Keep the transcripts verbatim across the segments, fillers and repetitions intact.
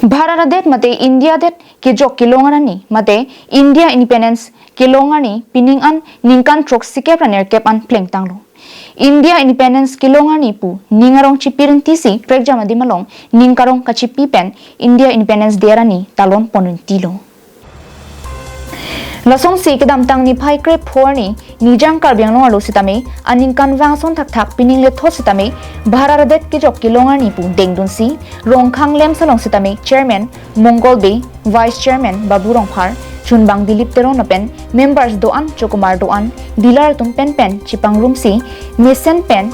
Bharat adet mate India adet kejok kelong arni mate India Independence kelong arni pining an ningkan throksi kep ra nerkep an plengtanglo. India Independence kelong arni pu ning arong chipi rintisi prekjam adim along ning karong kachipi pen India Independence Day arni talon pon rintilo. Lasonsi kedamtang niphai krepho arni Nijang Karbi Anglong arlo sitame aningkanvang ason thakthak pining lethot sitame Bharat adet kejok kelong arni pu dengdunsi Rongkhang LAMPS along sitame Chairman Mongol Bey, Vice Chairman Babu Rongphar, chunbang Dilip Teron lapen members do-an, chokumar do-an, dealer atum penpen chipangrumsi mesen pen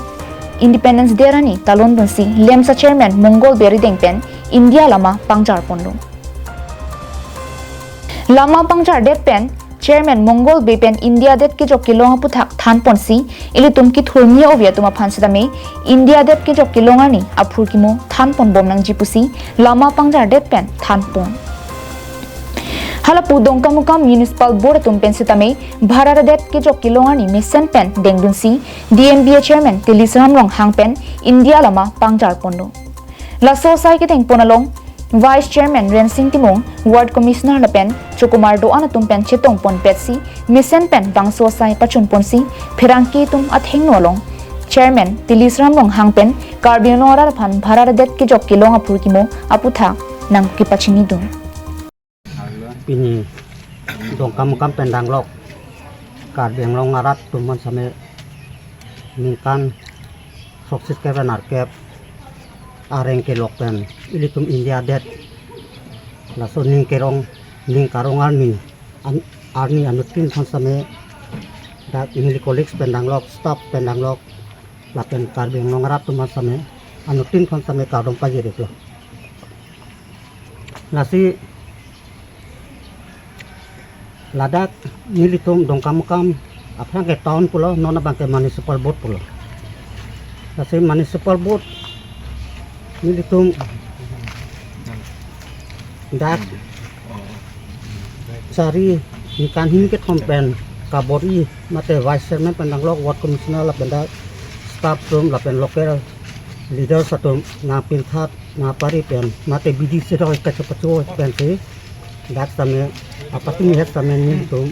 Independence Day arni talondunsi LAMPS a Chairman Mongol Bey arideng pen India lama pangjar ponlo. Lama pangjardet pen Chairman Mongol Bey pen India adet kejok kelong aputhak thanponsi ilitum kethurmi a-ovi atum aphan sitame India adet kejok kelong arni aphurkimo thanpon bom nangji pusi lama pangjardet pen thanpon. Halapu Dongkamukam Municipal Board atum pen sitame Bharat adet kejok kelong arni mesen pen dengdunsi D M B A Chairman Tilisram Ronghang pen India lama pangjar ponlo. Laso asai kedengpon along Vice Chairman Rensing Timung, Ward Commissioner lapen chokumar do-an atum pen chetongpon petsi mesen pen bangso asai pachunponsi pherangke atum athengno along Chairman Tilisram Ronghang pen Karbi Anglong arat aphan Bharat adet kejok kelong aphurkimo aputhak nangkepachinidun. Pini Dongkamukam pen danglok Karbi Anglong arat atum aphan sitame ningkan throksi kep ra nerkep areng kelok pen ilitum India adet laso ning kerong ning karong arni an-, arni anuttin aphan sitame dak neli colleagues pen danglok, staff pen danglok lapen Karbi Anglong arat atum aphan sitame anuttin aphan sitame kardom pajir-iklo. Lasi ladak nelitum Dongkamukam aphrang ke town pulo, non abang ke municipal board pulo. Lasi municipal board nelitum dak sari ningkan hini kethom pen kabor-i mate Vice Chairman pen danglok, Ward Commissioner lapen dak staff atum lapen local leaders atum nangpinthat nangpari pen mate B D C roi kachepacho pensi dak sitame apatumi het sitame nelitum,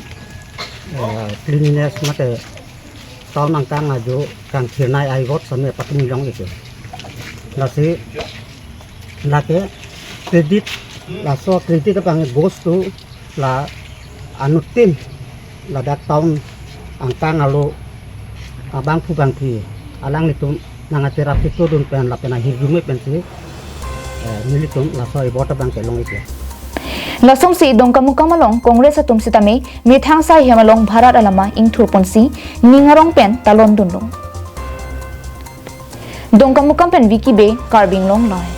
eh, cleanliness mate town angkang ajo kangthirnei aivot sitame apatumi long-iklo. Lasi lake credit, laso credit abang goes to la anuttin ladak town angkang alo abangphu bangphi alanglitum nangcherap chitudun pen lapen ahirjume pensi, eh, nelitum laso award abang kelong-iklo. Lasonsi Dongkamukam along Congress atum sitame methang asai hem along Bharat alama ingthurponsi ning arong pen talondunlo. Dongkamukam pen Vicky Bey, Karbi Anglong Live.